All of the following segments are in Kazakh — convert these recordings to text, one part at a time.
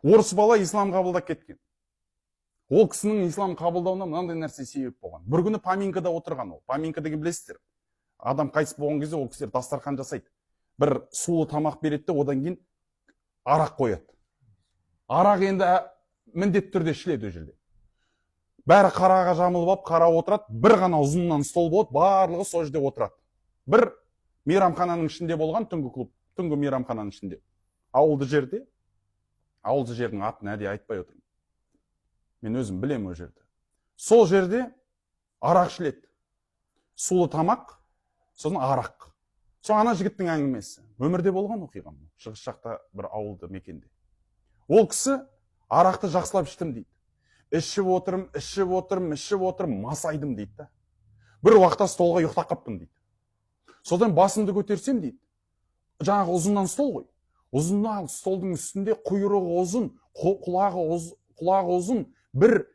Орыс бала ислам қабылдап кеткен. Ол кісінің ислам қабылдауына мынандай нәрсе себеп болған. Бір күні поминкада отырған ол. Поминка деген білесіздер. Адам қайтыс болған кезде ол кісілер дастархан жасайды. Бір сулы тамақ береді де, одан кейін арақ қояды. Арақ енді міндетті түрде ішіледі ол жерде. Бәрі қараға жамылып алып, қарап отырады. Бір ғана ұзыннан стол болады, барлығы сол жерде отырады. Бір мейрамхананың ішінде болған түнгі клуб, түнгі мейрамхананың ішінде. Ауылды жерде, ауылды жердің атын әдейі айтпай отырмын. Мен өзім білемін ол жерді. Сол жерде арақ ішіледі. Сулы тамақ, сосын арақ. Сол ана жігіттің әңгімесі. Өмірде болған оқиға бұл. Шығыс жақта бір ауылды мекенде. Ол кісі арақты жақсылап іштім дейді. Ішіп отырым, ішіп отырым, ішіп отырым, масайдым дейді да. Бір уақытта столға ұйықтап қаппын дейді. Содан басымды көтерсем дейді. Жаңағы ұзыннан стол ғой. Ұзыннан столдың үстінде құйрығы ұзын, құлағы ұзын бір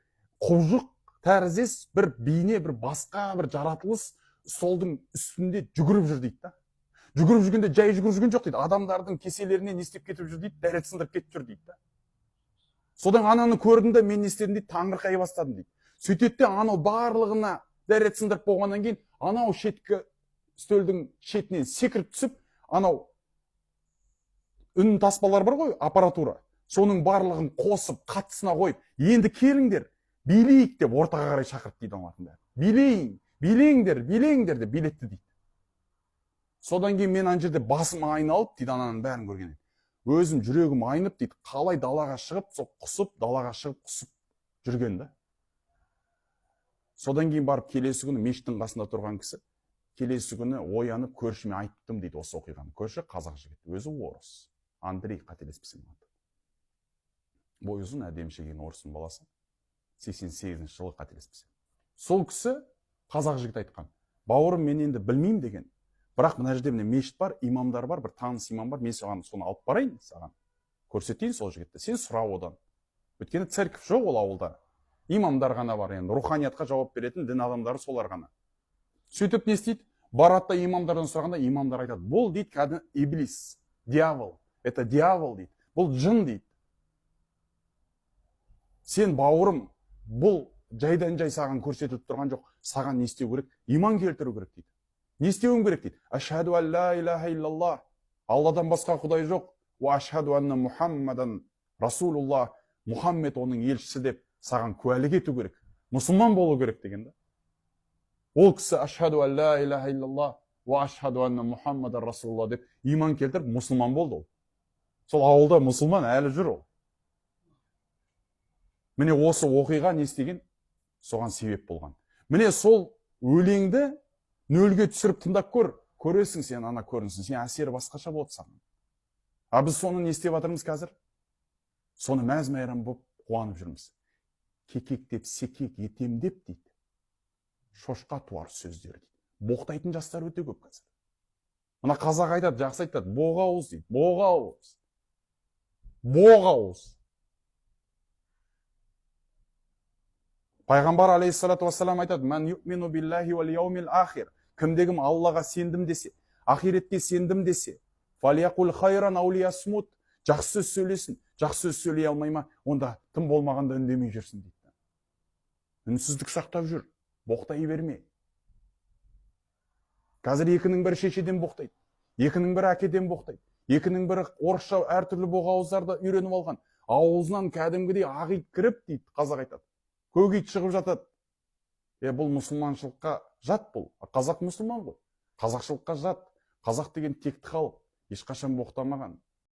құбыжық тәріздес бір бейне, бір басқа бір жаратылыс столдың үстінде жүгіріп жүр дейді да. Жүгіріп жүргенде жай жүгіріп жүрген жоқ дейді. Адамдардың кеселеріне не істеп кетіп жүр дейді, дәрет сындырып кетіп жүр дейді да. Содан ананы көрдім де, мен не істедім дейді, таңырқай бастадым дейді. Сөйтеді де, анау барлығына дәрет сындырып болғаннан кейін анау шеткі үстелдің шетінен секіріп түсіп, анау үн таспалар бар ғой, аппаратура, соның барлығын қосып, қаттысына қойып, енді келіңдер, билейік деп ортаға қарай шақырды дейді аналардың бәрін. Билейін, билеңдер, билеңдер деп билетті дейді. Содан кейін мен ана жерде басым айналып дейді, ананың бәрін көргеннен. Өзім жүрегім айнып дейді, қалай далаға шығып, сол құсып, далаға шығып құсып жүрген да. Содан кейін барып келесі күні мешіттің қасында тұрған кісі келесі күні оянып көршіме айттым дейді осы оқиғаны. Көрші қазақ жігіт, өзі орыс. Андрей, қателеспесем аты. Бойы ұзын, әдемі шеген орыстың баласы. 88 жылы, қателеспесем. Сол кісі қазақ жігіт айтқан. Бауырым, мен енді білмеймін деген. Бірақ мына жерде міне мешіт бар, имамдар бар, бір таныс имам бар. Мен саған соны алып барайын, саған. Көрсетейін сол жігітті. Сен сұра одан. Өйткені церковь жоқ ол ауылда. Имамдар ғана бар енді. Руханиятқа жауап беретін дін адамдары солар ғана. Сөйтіп не істейді? Барады да имамдардан сұрағанда имамдар айтады: бұл дейді кәдімгі иблис, дьявол. Это дьявол дейді. Бұл жын дейді. Сен, бауырым, бұл жайдан жай саған көрсетіліп тұрған жоқ. Саған не істеу керек? Иман келтіру керек дейді. Не істеуім керек дейді? Ашхаду ан ла илаха иллаллах. Алладан басқа құдай жоқ. Уа ашхаду анна Мухаммадан Расулуллах. Мұхаммед оның елшісі деп саған куәлік ету керек. Мұсылман болу керек деген да. Ол кісі ашхаду ан ла илаха иллаллах уа ашхаду анна Мухаммадан Расулуллах деп иман келтіріп мұсылман болды ол. Сол ауылда мұсылман әлі жүр ол. Міне, осы оқиға не істеген? Соған себеп болған. Міне, сол өлеңді нөлге түсіріп тыңдап көр, көресің сен ана көрінісін, сен әсері басқаша болады саған. А біз соны не істеп жатырмыз қазір? Соны мәз мейрам болып қуанып жүрміз. Кекектеп секек етем деп дейді. Шошқа туар сөздер дейді. Боқтайтын жастар өте көп қазір. Мына қазақ айтады, жақсы айтады, боқ ауыз дейді, боқ ауыз. Боқ ауыз. Пайғамбар алейхиссалату вассалам айтады: «Мән юъмину биллахи уал яумил ахир». Кімде кім Аллаға сендім десе, ақиретке сендім десе, фалияқул хайран ау лиясмут. Жақсы сөз сөйлесін, жақсы сөз сөйлей алмай ма, онда тым болмағанда үндемей жүрсін дейді. Үнсіздік сақтап жүр, боқтай берме. Қазір екінің бірі шешеден боқтайды, екінің бірі әкеден боқтайды, екінің бірі орысша әртүрлі боқауыздарды үйреніп алған. Аузынан кәдімгідей ақ ит кіріп дейді, қазақ айтады. Көк ит шығып жатады. Бұл мұсылманшылыққа жат бұл. Қазақ мұсылман ғой. Қазақшылыққа жат. Қазақ деген текті халық, ешқашан боқтамаған.